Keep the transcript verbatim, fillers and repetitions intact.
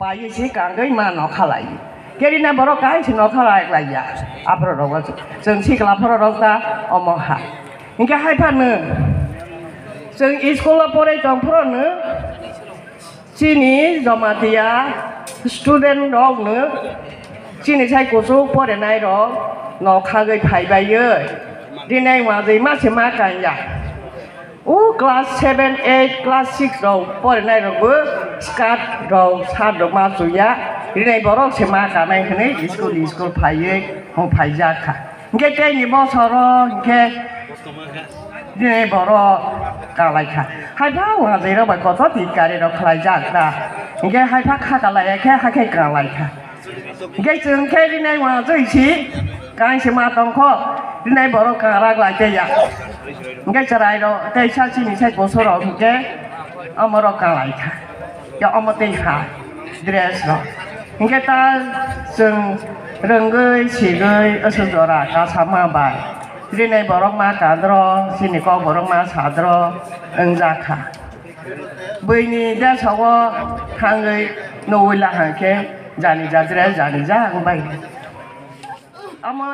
Paiwi se kangwi ma nokha lai. Khe rina borok kaisa nokha lai laiya. Aphuru rogo chwng sikla phuru rok ta omo ha. Hinkhe hai phano chwng school o porai tong phuru no chini Jamatia student rok no chini sai kuchuk porinai rok nokha gwi phaibai oi. Rinai wajwi ma se ma kanya. O class seven, eight, class six rok porinai rokbo skirt rok, shirt rok ma chuya, rinai borok se ma kanai hinwi school, school phaiwi hwn phaijak kha. Hinkhe teini bosoro hinkhe rinai borok kalai kha. Haipha wngajai rok bai kotor tikari rok khlaijak da. Hinkhe haipha kha kalai khe hakhe kalai kha. Hinkhe chwng khe rinai wngajai si kaisa ma tongkho, rinai borok kangrak lai tei ya. Hinkhe chwrai rok tei sa chini sai kosor rok hinkhe omo rok kalai kha. Ya omo tei ha dress rok. Hinkhe ta chwng rwngwi sigwi aswk jora kasama bai. Rinai borok ma kadro, chini kok borok ma sadro wngjak kha. Buini desogo thangwi nugwi la hangkhe jani ja dress jani ja wngbai. Omo